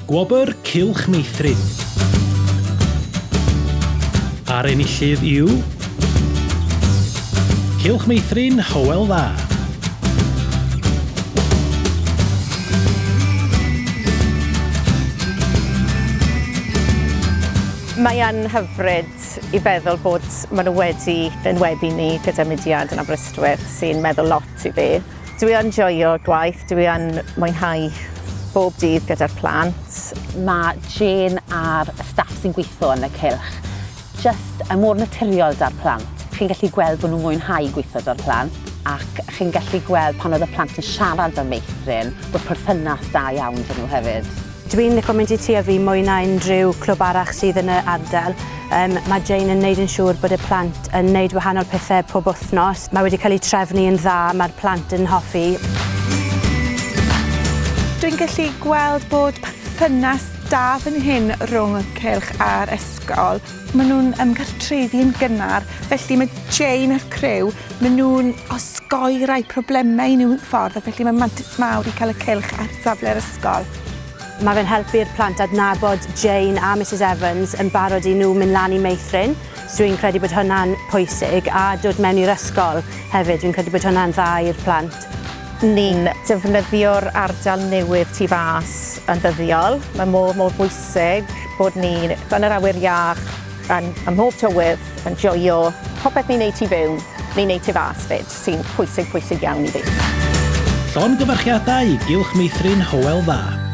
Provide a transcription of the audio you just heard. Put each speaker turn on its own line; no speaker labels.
Gwobr Cylch Meithrin. A'r enillydd yw... Cylch Meithrin Hywel Dda.
Mae yn hyfryd i feddwl bod maen nhw wedi enwebu ni gyda mudiad yn Aberystwyth sy'n meddwl lot i fi. Dwi yn joio gwaith, dwi yn mwynhau bob dydd gyda'r plant.
Mae Jane a'r staff sy'n gweithio yn y cylch jyst yn mor naturiol 'da'r plant. Chi'n gallu gweld bod nhw'n mwynhau gweithio 'da'r plant ac chi'n gallu gweld pan oedd y plant yn siarad am meithrin bod perthynas da iawn 'da nhw hefyd.
Dwi'n lico mynd i Tŷ a Fi mwy na unrhyw clwb arall sydd yn y ardal. Um, mae Jane yn neud yn siŵr bod y plant yn neud wahanol pethau pob wythnos. Mae wedi cael ei trefnu yn dda, mae'r plant yn hoffi.
Dwi'n gallu gweld bod perthynas da fan hyn rhwng y cylch a'r ysgol. Maen nhw'n ymgartrefu yn gynnar, felly mae Jane a'r criw, maen nhw'n osgoi rai problemau i nhw ffordd, a felly mae'n mantais mawr i cael y cylch ar safle'r ysgol.
Mae fe'n helpu'r plant adnabod Jane a Misus Evans yn barod i nhw mynd lan i meithrin. So dwi'n credu bod hwnna'n pwysig a dod mewn i'r ysgol hefyd. Dwi'n credu bod hwnna'n dda i'r plant.
Ni'n defnyddio'r ardal newydd tu fas yn ddyddiol. Mae mor, mor bwysig bod ni yn yr awyr iach, yn, ym mhob tywydd, yn joio popeth ni'n neud tu fewn, ni'n neud tu fas fyd, sy'n pwysig, pwysig iawn i fi.
Llongyfarchiadau i Gylch Meithrin Hywel Dda.